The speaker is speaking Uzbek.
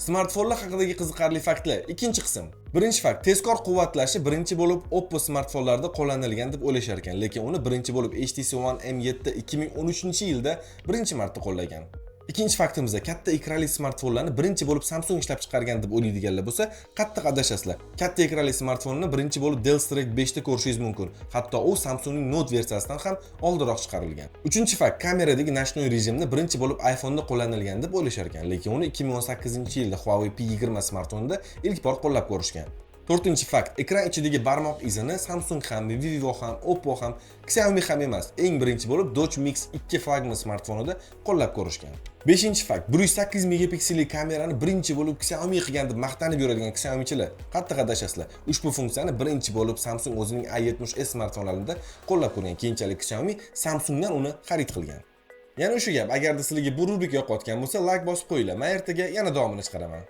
Smartfonlar haqidagi qiziqarli faktlar, ikkinchi qism. Birinchi fakt: tezkor quvvatlashi birinchi bo'lib Oppo smartfonlarida qo'llanilgan deb o'ylashar ekan, lekin uni birinchi bo'lib HTC One M7 2013-yilda birinchi marta qo'llagan. Ikkinchi faktimizda katta ekranli smartfonlarni birinchi bo'lib Samsung ishlab chiqargan deb o'ylaydiganlar bo'lsa, qattiq adashasizlar. Katta ekranli smartfonni birinchi bo'lib Dell Streak 5 ta ko'rishingiz mumkin. Hatto u Samsungning Note versiyasidan ham oldinroq chiqarilgan. Uchinchi fakt: kameradagi ночной rejimni birinchi bo'lib iPhone'da qo'llanilgan deb o'ylashar ekan, lekin uni 2018-yilda Huawei P20 smartfonida ilk bor qo'llab ko'rishgan. To'rtinchi fakt: ekran ichidagi barmoq izini Samsung ham, Vivo ham, Oppo ham, Xiaomi ham emas, eng birinchi bo'lib Doogee Mix 2 flagman smartfonida qo'llab ko'rishgan. Beshinchi fakt: 108 megapikselli kamerani birinchi bo'lib Xiaomi qilgan deb maqtanib yuradigan Xiaomichilar, qattiq adashasizlar. Ushbu funksiyani birinchi bo'lib Samsung o'zining A70s smartfonlarida qo'llab ko'rgan. Keyinchalik Xiaomi Samsungdan uni xarid qilgan. Yana o'sha gap, agarda sizlarga bu rubrika yoqayotgan bo'lsa, layk bosib qo'yinglar. Men ertaga yana davomini chiqaraman.